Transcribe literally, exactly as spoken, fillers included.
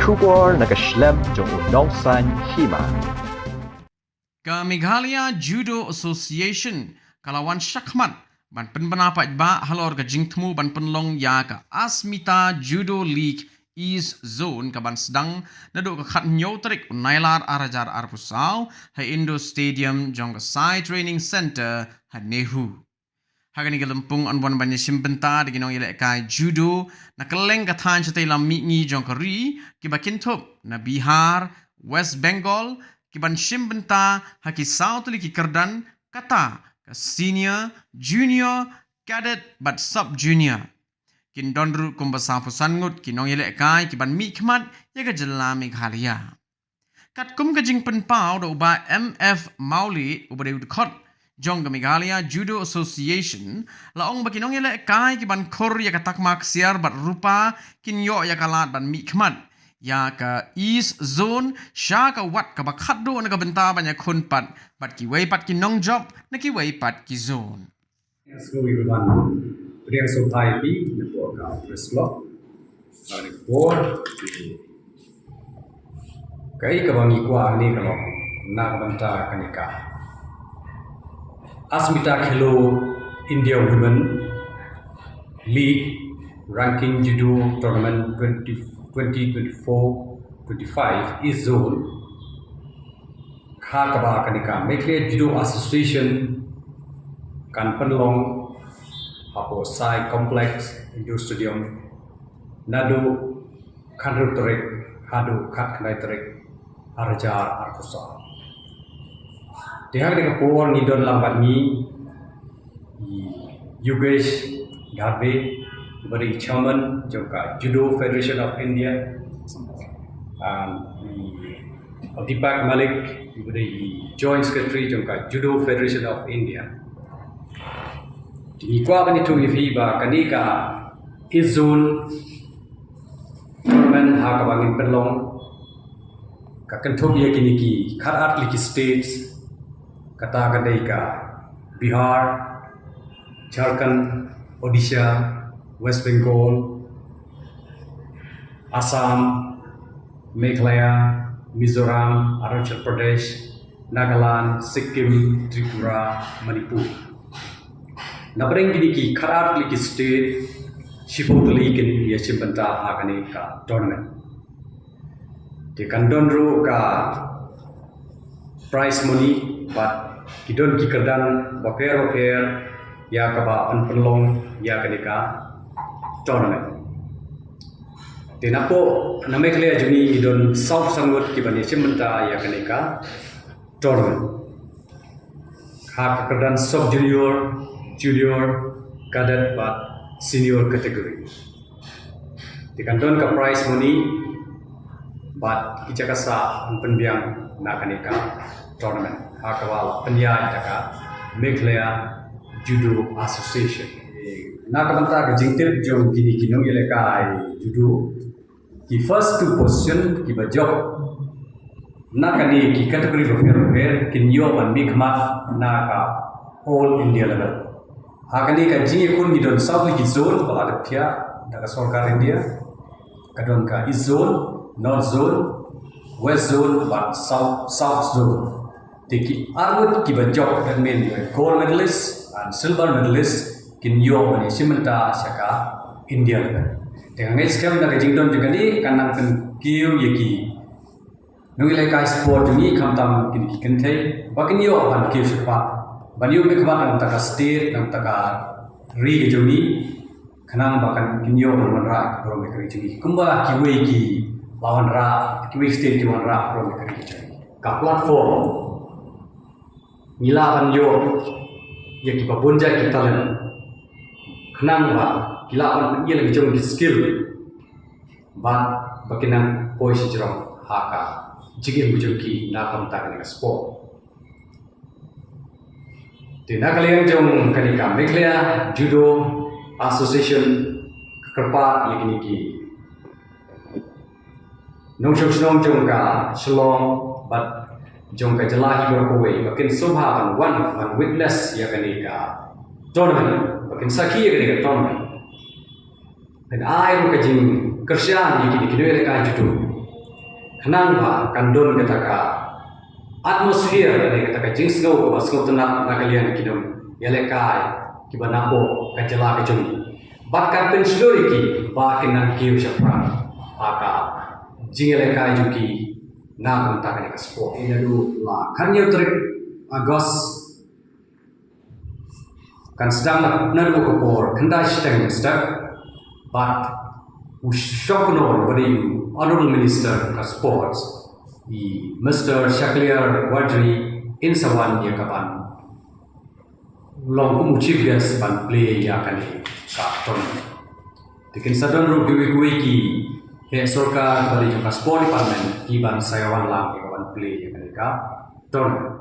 Khubor na ka shlem jong u Nongsaiñ Hima. Ka Meghalaya Judo Association ka la wan shakhmat ban pynbna paidbah halor ka jingthmu ban pynlong ïa ka Asmita Judo League East Zone, ka ban sdang naduh ka khathynñiew tarik u Nailar ar hajar arphew saw ha Indoor Stadium jong ka Sai Training Centre ha NEHU. Ha kane ka lympung yn wan ban ïashim bynta da ki nongïalehkai judo na kylleng ka thaiñ shatei lam mihngi jong ka ri, kiba kynthup na Bihar, West Bengal, ki ban shim bynta ha ki saw tylli ki kyrdan, kata ka senior, junior, cadet bad sub junior. Kin don ruh kumba sawphew san ngut ki nongïalehkai ki ban mihkhmat ïa ka jylla Meghalaya. Katkum ka jingpynpaw da u Bah M F Mawlieh, uba dei u dkhot jong ka Meghalaya Judo Association, la ong ba ki nongïalehkai ki ban khur ïa ka takma ksiar bad rupa kin ïoh ïa ka lad ban mihkhmat ïa ka East Zone sha ka wat kaba khatduh na ka bynta ban ïakhun pat bad kiwei pat ki nongjop na kiwei pat ki zone. Thanks to everyone. Pdiang sngewbha ïa phi na ka por ka press club. Ka por ka, ka ba ngi kwah ni ka long na ka bynta kane ka Asmita Khelo India Women League Ranking Judo Tournament twenty, twenty twenty-four twenty-five East Zone. Ha kaba kane ka Meghalaya Judo Association kan pynlong hapoh Sai Complex Indoor Stadium naduh khathynñiew tarik haduh khatkhyndai tarik ar hajar arphew saw. Te ha kane ka por ngi don lang bad ngi i Yogesh Dhadbe, uba dei i chairman jong ka Judo Federation of India, and i Deepak Malik, uba dei i joint secretary jong ka Judo Federation of India. Te ngi kwah ban ïathuh ïa phi ba kane ka East Zone tournament ha kaba ngin pynlong ka kynthup ïa kine ki khatar tylli ki states, kata ka dei ka Bihar, Jharkhand, Odisha, West Bengal, Assam, Meghalaya, Mizoram, Arunachal Pradesh, Nagaland, Sikkim, Tripura, Manipur. Na pdeng kine ki khatar tylli ki state, shiphew tylli kin ïashim bynta ha kane ka tournament. Te kan don ruh ka prize money bad ki don ki kyrdan bapher bapher ïa kaba yn pynlong ïa kane ka tournament. Te napoh na Meghalaya jong ngi ngi don sawphew san ngut ki ban ïashim bynta ïa kane ka tournament ha ka kyrdan sub junior, junior, cadet bad senior category. Te kan don ka prize money bad ki jaka sah ban pynbiang na kane ka tournament ha kaba la pynïaid da ka Meghalaya Judo Association. Na ka bynta ka jingtip jong kine ki nongïalehkai judo, ki first two position kiba jop na kane ki category bapher bapher kin ïoh ban mihkhmat na ka All India level. Ha kane ka jingïakhun ngi don sawphew tylli ki zone ba la dep thiah da ka sorkar India. Ka don ka East Zone, North Zone, West Zone bad South, South Zone. Te ki arngut kiba jop, that means gold medalist and silver medalist, kin ïoh ban ïashim bynta sha ka India level. Te nga ngeit skhem da ka jingdon jong kane kan nang pynkiew ïa ki nongïalehkai sport jong ngi khamtam kine ki kynthei ba kin ïoh ban kiew shakhmat ban ïoh mihkhmat na ka bynta ka state, na ka bynta ka ri ka jong ngi. Khnang ba kan kin ïoh ban wanrah burom ïa ka ri jong ngi kumba kiwei ki la wanrah, kiwei state ki wanrah burom ïa ka ri jong ngi. Ka platform ngi lah ban ïoh ïa kiba bun jait ki talent khnang ba ki lah ban pynïeng ïa la ki jong ki skill bad ba kin nang poi sha jrong ha ka jingim ka jong ki na ka bynta kane ka sport. Te na ka liang jong kane ka Meghalaya Judo Association ka kyrpad ïa kine ki nongshong shnong jong ka Shillong bad jong ka jylla hi baroh kawei ba kin sngewbha ban wan ban witness ïa kane ka tournament, ba kin sakhi ïa kane ka tournament. Phin ai ruh ka jingkyrshan ïa kine ki nongïalehkai judo Nang ba kan don kata ka atmosphere, kane kata ka jingsngew kaba sngewtynnat na ka liang ki nongïalehkai kiba napoh ka jylla ka jong ngi. Bad kan pynshlur ïa ki ba kin nang kiew shaphrang ha ka jingïalehkai jong ki na ka bynta kane ka sport. Ïa naduh la khathynñiew tarik August kan sdang naduh ka por khyndai shiteng mynstep, bad u shongknor ba dei u Honorable Minister ka Sports, i Mister Shakliar Warjri, in sa wan ïa ka ban long kum u chief guest ban plie ïa kane ka tournament. Te kin sa don ruh kiwei kiwei ki heh sorkar ba dei jong ka sport department ki ban sa ïa wan lang ïa ka ban plie ïa kane ka tournament.